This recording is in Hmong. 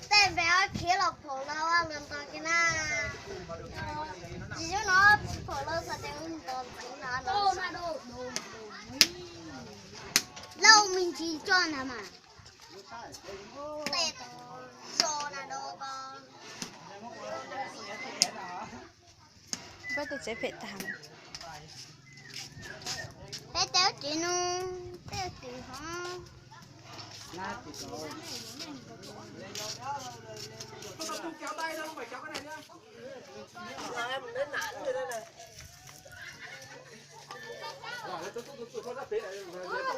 Tej npe ob khiav los pom no los nto kiag na. Tsis yog no tsis pom los xav tias nto ntxeev na. Lauj, me ntsis tso na mas. Tej tus so na do ko. Peb tej tsev phem tag. Peb tej tsev no, tej tsev hov.